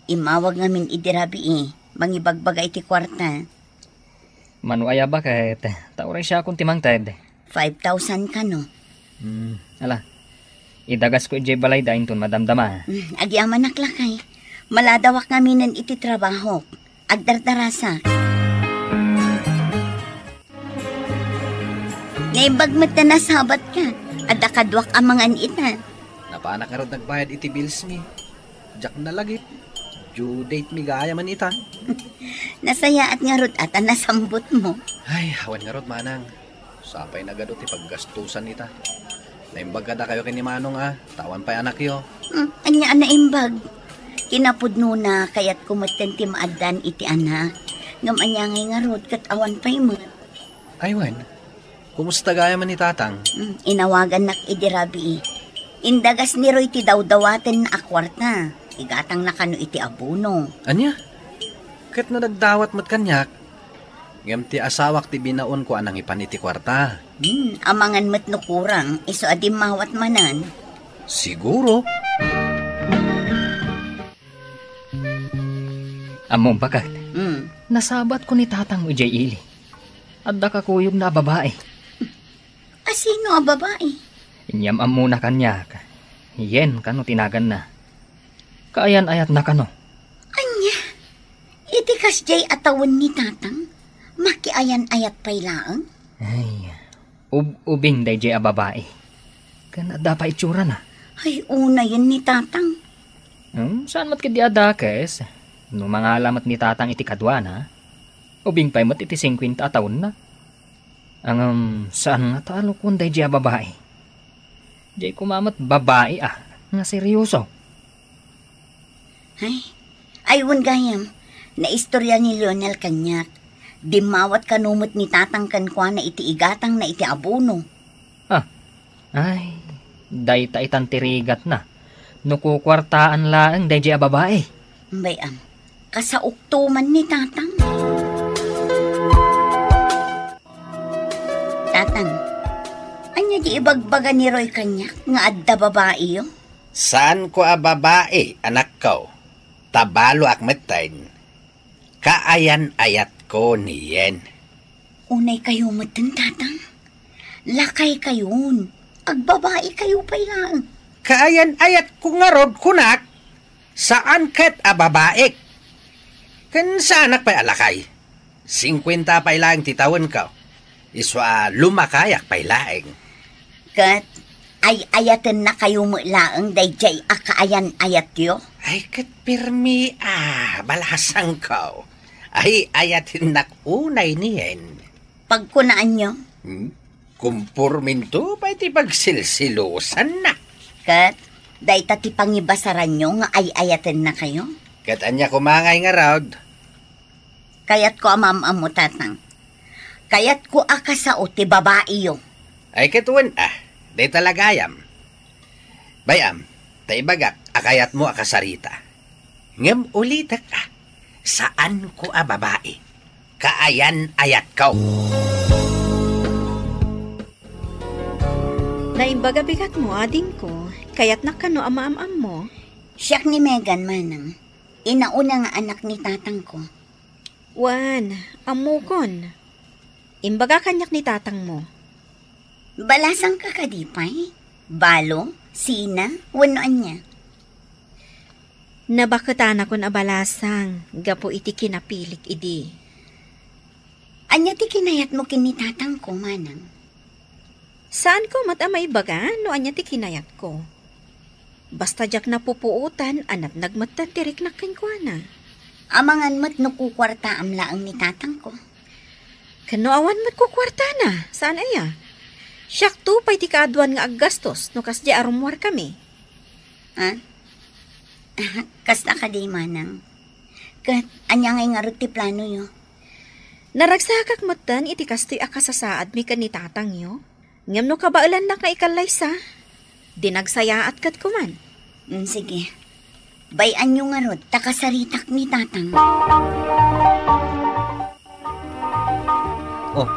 Immawag ngamin idi rabii, mangibagbaga iti kuarta. Mano aya baket, ta uray siakon ti mangted. Five thousand kano? Hmm, ala. Idagasko idiay balayda inton madamdama. Hmm, agyamanak lakay. Maladawak ngaminen iti trabahok. Agdardarasak. Naimbag met ta nasabat ka. Adda kaduak a mangan ita. Napanak ngarud nagbayad iti bills mi. Diak nalagip. Due date mi gayam ita. Nasayaat ngarud a ta nasambutmo. Ay, awan ngarud, manang. Sapay nagadu ti paggastusan ita. Naimbag kadakayo ken ni Manong a, ta awan pay anakyo. Hmm, ania a naimbag? Kinapudnona, kayatko metten ti maaddan iti anak. Ngem ania ngay ngarud ket awan pay met. Ay wen, kumusta gayam ni Tatang? Hmm, inawagannak idi rabii. Indagas ni Roy ti dawdawatenna a kuarta. Igatangna kano iti abono. Ania? Ket no nagdawat met kaniak, ngem ti asawak ti binaonko a nangipan iti kuarta. Hmm, amangan met no kurang, isu a dimmawat manen. Siguro. Ammom, bakit? Hmm. Nasabatko ni tatang idiay ili. Adda kakuyogna a babai. Asino a babai? Inyam-ammona kaniak. Yen kano ti naganna. Kaayan-ayatna kano. Ania? Iti kasdiay a tawen ni tatang, makiayan-ayat pay laeng? Ay, ub-ubing daydiay a babai. Ken adda pay itsurana. Ay, unayen ni tatang. Hmm, saan met ketdi a dakes? No mangala met ni tatang iti kaduana, ubing pay met iti singkuenta a tawenna. Ngem saan ngata a lokon daydiay a babai. Diay koma met babai a nga serioso. Ay, ay, wen gayam, naistorya ni Lionel kaniak. Dimmawat kano met ni tatang kenkuana iti igatangna iti abono. Ah, ay, dayta itan ti rigatna. No kukuartaan laeng daydiay a babai. Bay-am, kasaokto man ni tatang. Tatang, ania di ibagbaga ni Roy kaniak nga adda babaiyo? Saanko a babai, anakko. Ta baloak metten. Kaayan-ayatko ni Yen. Unay kayo metten, tatang. Lakay kayon. Agbabai kayo pay laeng. Kaayan-ayatko ngarud, kunak. Saan ket a babaik. Ken saanak pay a lakay. Singkuenta pay laeng ti tawenko. Isu a lumakayak pay laeng. Ket ay-ayatenna kayo met laeng daydiay a kaayan-ayatyo? Ay, ket pirmi a, balasangko. Ay-ayatennak unay ni Yen. Pagkunaanyo? Hmm? Kumporminto pay ti pagsilsilusanna. Ket dayta ti pangibasaranyo nga ay-ayatenna kayo? Ket ania koma ngay ngarud? Kayatko a maam-ammo, tatang. Kayatko a kasao ti babaiyo. Ay, ket wen a, dayta la gayam. Bay-am, ta ibagak a kayatmo a kasarita. Ngem ulitek a, saanko a babai. Kaayan-ayatko. Naimbag a bigatmo, adingko, kayatnak kano a maam-ammo? Siak ni Megan, manang. Inauna nga anak ni tatangko. Wen, ammokon. Imbaga kaniak ni tatangmo. Balasangka kadi pay? Balo? Sina? Wenno ania? Nabaketanakon a balasang gapu iti kinapilik idi. Ania ti kinayatmo ken ni tatangko, manang? Saanko met a maibaga no ania ti kinayatko. Basta diak napupuotan a natnag metten ti riknak kenkuana. Amangan met no kukuartaam laeng ni tatangko. Ken no awan met kukuartana, saan aya? Siakto pay ti kaaduan nga aggastos no kasdi a rummuarkami. Ha? Kasta kadi, manang? Ket ania ngay ngarud ti planoyo? Naragsakak metten iti kastoy a kasasaadmi ken ni tatangyo. Ngem no kabaelannak nga ikallaysa, di nagsayaat ket kuman. Mm, sige. Bay-anyo ngarud, ta kasaritak ni tatang. Oh,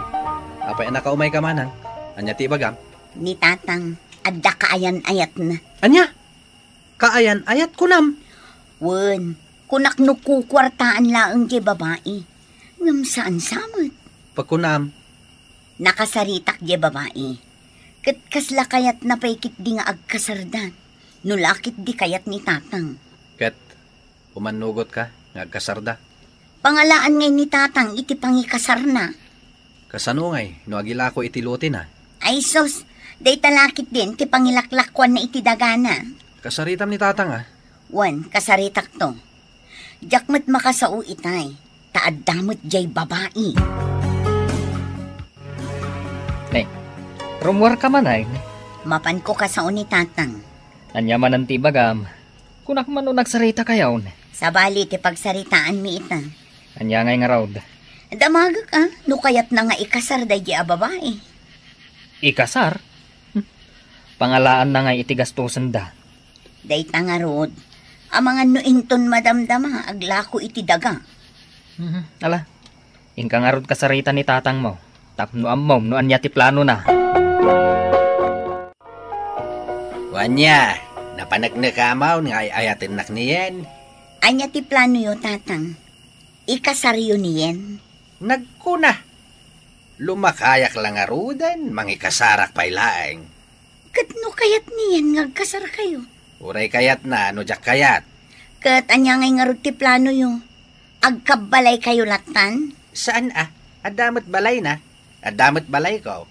apay a nakaumay ka, manang? Ania ti ibagam? Ni tatang, adda kaayan-ayatna. Ania? Kaayan-ayat kunam? Wen, kunak no kukuartaan laeng diay babai. Ngem saan sa met. Pagkunam? Nakasaritak diay babai. Ket kasla kayatna pay ketdi nga agkasarda. No la ketdi kayat ni tatang. Ket umannugotka nga agkasarda? Pangalaan ngay ni tatang iti pangikasarna. Kasano ngay no agilako iti lotina? Ay sus, dayta la ketdin ti pangilaklakuanna iti dagana. Kasaritam ni tatang a. Wen, kasaritakto. Diak met makasao itay, ta adda met diay babai. Ne, rummuarka manen? Mapanko kasao ni tatang. Ania manen ti ibagam? Kunak man no nagsaritakayon. Sabali ti pagsaritaanmi ita. Ania ngay ngarud? Damagek a, no kayatna nga ikasar daydi a babai. Ikasar? Hmm. Pangalaanna ngay iti gastosenda. Dayta ngarud, amangan no inton madamdama, aglako iti daga. Mhm. Ala, inka ngarud kasarita ni tatangmo, tapno ammom no ania ti planona. Wania, Napaneknekam nga ay-ayatennak ni Yen. Ania ti planoyo, Tatang? Ikasaryo ni Yen? Nagkuna, lumakayak la ngaruden, mangikasarak pay laeng. Ket no kayat ni Yen nga agkasarkayo? Uray kayatna, no diak kayat. Ket ania ngay ngarud ti planoyo? Agkabbalaykayo lattan? Saan a? Adda met balayna. Adda met balayko.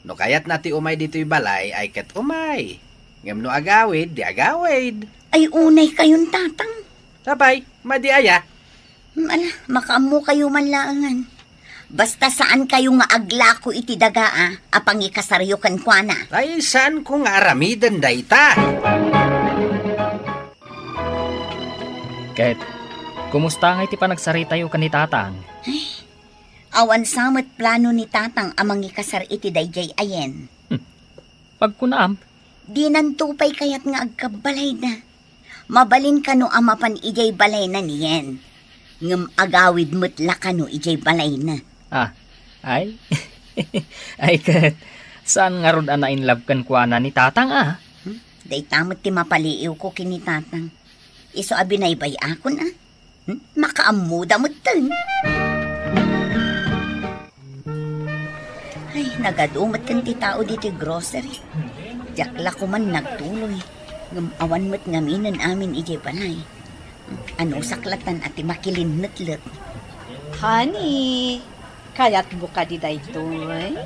No kayatna ti umay ditoy balay, ay ket umay. Ngem no agawid, di agawid. Ay, unay kayon, Tatang. Apay, madi aya? Hmm, ala, makaammo kayo man laengan. Basta saan kayo nga aglako iti daga a, a pangikasaryo kenkuana. Ay, saan ko nga aramiden dayta? Ket, kumusta ngay ti panagsaritayo ken ni Tatang? Ay, awan sa met plano ni Tatang a mangikasar iti daydiay a Yen. Hmm. Pagkunaam? Dinanto pay kayat nga agkabbalayda. Mabalin kano a mapan idiay balayna ni Yen. Ngem agawid met la kano idiay balayna. Ah, ay? Ay ket, saan ngarud a na-in love kenkuana ni Tatang a? Hmm? Dayta met ti mapaliiwko ken ni Tatang. Isu a binaybay-akon a. Hmm? Makaammoda metten. Ay, nagadu metten ti tao ditoy grocery. Diak la koman nagtuloy. Ngem awan met ngaminen amin idiay balay. Anusak lattan a ti makilinnetlet. Honey, kayatmo kadi daytoy?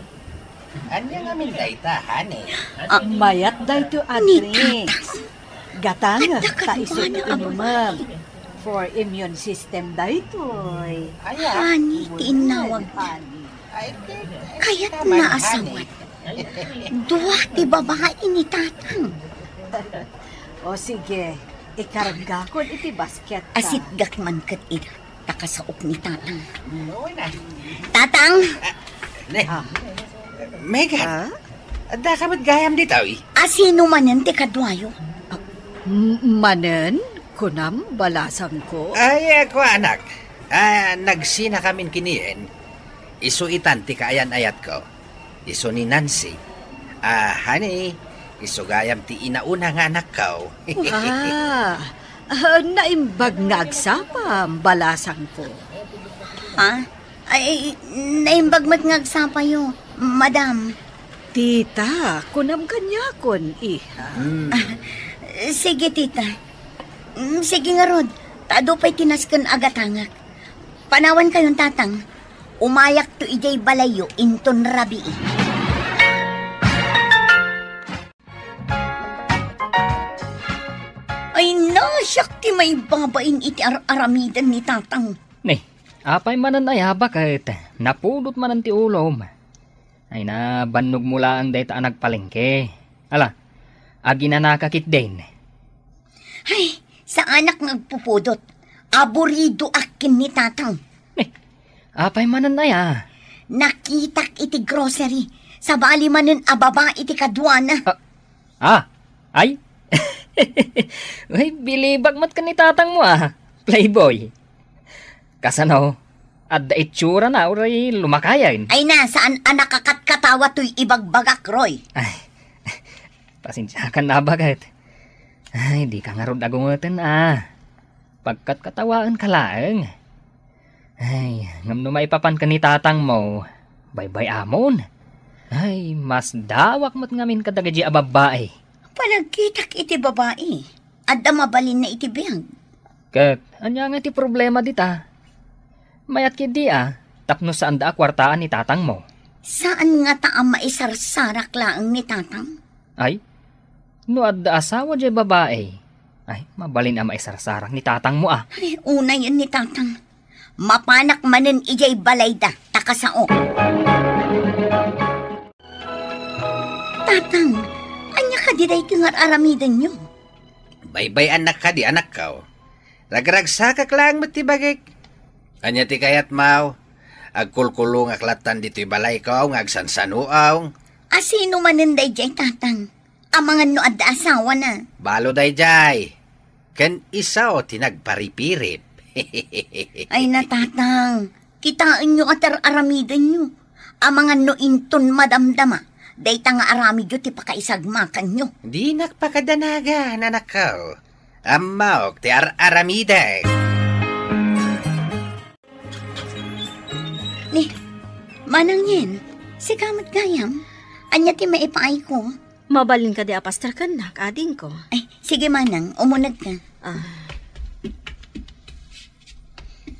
Ania ngamin dayta, honey? Ah, mayat daytoy a drinks. Gatang, ta isu ti inumem. For immune system daytoy. Honey ti innawagda. Kayatna a sawen. Dua ti babai ni Tatang. O sige, ikargakon iti basket. Asitgak man ket ida. Ta kasaok ni Tatang. Tatang! Ah, ne. Ah. Megan, ah? Adda ka met gayam ditoy? A sino manen ti kaduayo? Ah, m-, manen? Kunam, balasangko? Ay, ako, anak. Ah, nagsina kamin kinien. Isu itan ti kaayan-ayatko. Isu ni Nancy. Ah, honey, isu gayam ti inauna nga anakko. Ah, ah, naimbag nga agsapam, balasangko. Ha? Ay, naimbag met nga agsapayo, madam. Tita, kunam kaniakon, iha. Hmm. Ah, sige, tita. Mm, sige ngarud, ta adu pay ti nasken a gatangak. Panawan kayon, Tatang. Umayakto idiay balayyo inton rabii. Ay, nasiak ti maibabain iti ar-aramiden ni Tatang. Ni, apay manen aya baket, napudot manen ti ulom. Ay, nabannogmo laeng dayta a nagpalengke. Ala, aginanaka ketdin. Ay, saanak nga agpupudot. Aburidoak ken ni Tatang. Eh, apay manen aya? Nakitak iti grocery. Sabali manen a babai ti kaduana. Ah, ah, ay? Ay, bilibak met ken ni Tatangmo, ah. Playboy. Kasano? Adda itsurana uray lumakayen? Ay na, saan a nakakatkatawa toy ibagbagak, Roy? Ay, pasensiakan a baket. Ay, dika ngarud agungeten a. Pagkatkatawaenka laeng. Ay, ngem no maipapan ken ni Tatangmo, baybay-amon. Ay, masdawak met ngamin kadagiti a babbai. Panagkitak iti babai, adda mabalinna iti biag. Ket ania nga ti problema dita? Mayat ketdi a, tapno saanda a kuartaan ni Tatangmo. Saan ngata a maisarsarak laeng ni Tatang? Ay, no adda asawa diay babai, ay, mabalin a maisarsarak ni Tatangmo a. Ay, unayen ni Tatang. Mapanak manen idiay balayda, ta kasaok. Tatang, ania kadi daytoy nga ar-aramidenyo? Baybay-annak kadi, anakko. Ragragsakak laeng met ti bagik. Ania ti kayatmo? Agkulkulongak lattan ditoy balayko nga agsansanoaw. A sino manen daydiay, Tatang? Amangan no adda asawana. Balo daydiay. Ken isu ti nagparipirip. Ay na, Tatang. Kitaenyo a ti ar-aramidenyo. Amangan no inton madamdama, Dayta nga aramidyo ti pakaisagmakanyo. Dinak pakadanagan, anakko. Ammok ti ar-aramidek. Ni, Manang Yen, sika met gayam. Ania ti maipaayko? Mabalin kadi a pastor kennak, adingko? Ay, sige, Manang, umuneg ka. Ah.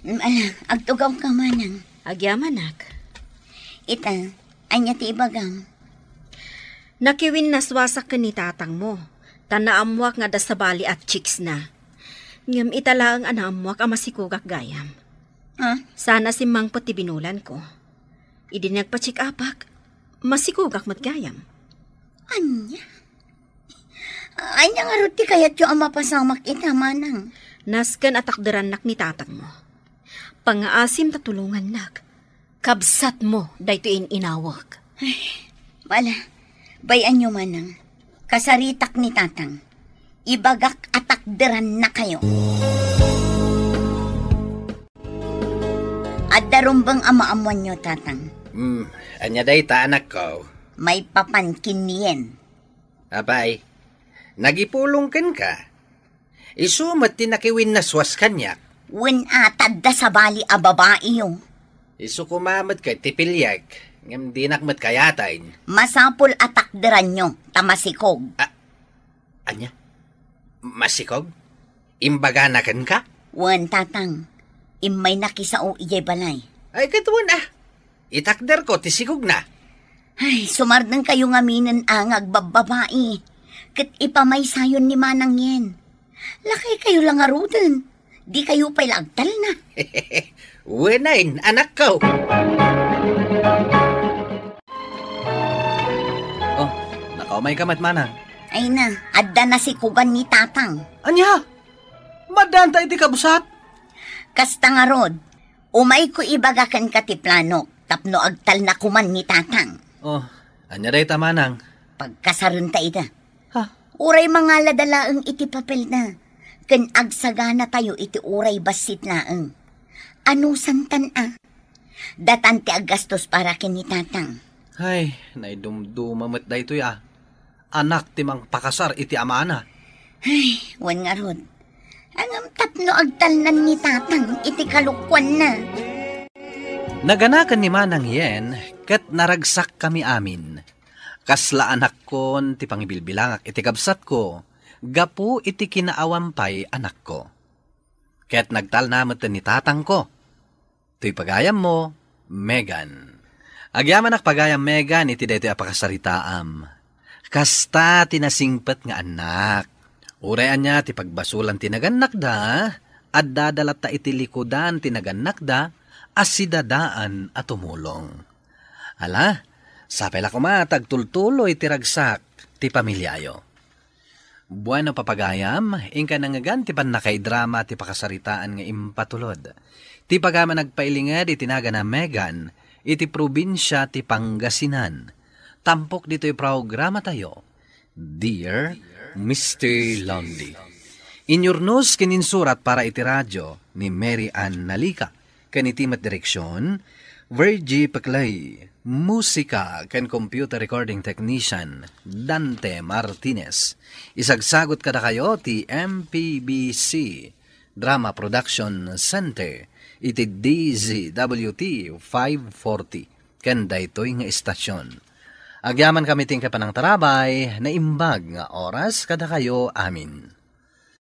Mm, ala, agtugaw ka, Manang. Agyamanak. Ita, ania ti ibagam? Nakiwinnaswasak ken ni tatangmo, ta naammoak nga adda sabali a chicks na. Ngem ita laeng a naammoak a masikogak gayam. Ha? Sana simmangpet ti binulanko. Idi nagpa-check-upak, masikogak met gayam. Ania? Ania ngarud ti kayatyo a mapasamak ita, Manang? Nasken a takderannak ni tatangmo. Pangngaasim ta tulongannak. Kabsatmo daytoy in-inawek. Ay, wala. Bay-anyo, Manang. Kasaritak ni Tatang. Ibagak a takderannakayo. Adda rumbeng a maammoanyo, Tatang. Hmm, ania dayta, anakko? Maipapan ken ni Yen. Apay, nagipulong kenka? Isu met ti nakiwinnaswas kaniak. Wen a, ta adda sabali a babaiyo. Isu koma met ket ti piliek, ngem dinak met kayaten. Masapul a takderanyo, ta masikog. A-, ania? Masikog? Imbagana kenka? Wen, Tatang. Immayna kisao idiay balay. Ay, ket wen a. Itakderko ti sikogna. Ay, sumardengkayo ngaminen a nga agbabbabai. Ket ipamaysayon ni Manang Yen. Lakaykayo la ngaruden. Dikayo pay la agtalna. Wen a, anakko. Oh, nakaumayka met, Manang. Ay na, adda nasikogan ni Tatang. Ania? Maddaan ta iti kabsat? Kasta ngarud, umayko ibaga kenka ti planok tapno agtalna koman ni Tatang. Oh, ania dayta, Manang? Pagkasarenta ida. Ha? Uray mangalada laeng iti papelna, ken agsaganatayo iti uray bassit laeng. Anusantan a? Datan ti aggastos para ken ni Tatang. Ay, naidumduma met daytoy a. Anak ti mangpakasar iti amana. Ay, wen ngarud. Ngem tapno agtalnan ni Tatang iti kalokuanna. Naganakan ni Manang Yen ket naragsakkami amin. Kasla anakkon ti pangibilbilangak iti kabsatko gapu iti kinaawan pay anakko. Ket nagtalna met ni tatangko. Toy pagayammo, Megan. Agyamanak pagayam Megan iti daytoy a pakasaritaam. Kasta ti nasingpet nga annak. Uray ania ti pagbasolan ti nagannakda, addada latta iti likudan ti nagannakda a sidadaan a tumulong. Ala, sapay la koma ta agtultuloy ti ragsak ti pamiliayo. Bueno, papagayam, inka nangngegan ti pannakaidrama ti pakasaritaan nga impatulod. Ti pagayam a nagpailinged iti nagan a Megan iti probinsia ti Pangasinan. Tampok ditoy programatayo, Dear Mister Lonely. Inyurnos ken insurat para iti radio ni Mary Ann Nalica. Ken iti met direksion, Virgie Peclay. Musika ken computer recording technician, Dante Martinez. Isagsagut kadakayo ti M P B C Drama Production Center iti D Z W T five forty ken daytoy nga istasion. Agyamankami ti panangtarabay, naimbag nga oras kadakayo amin.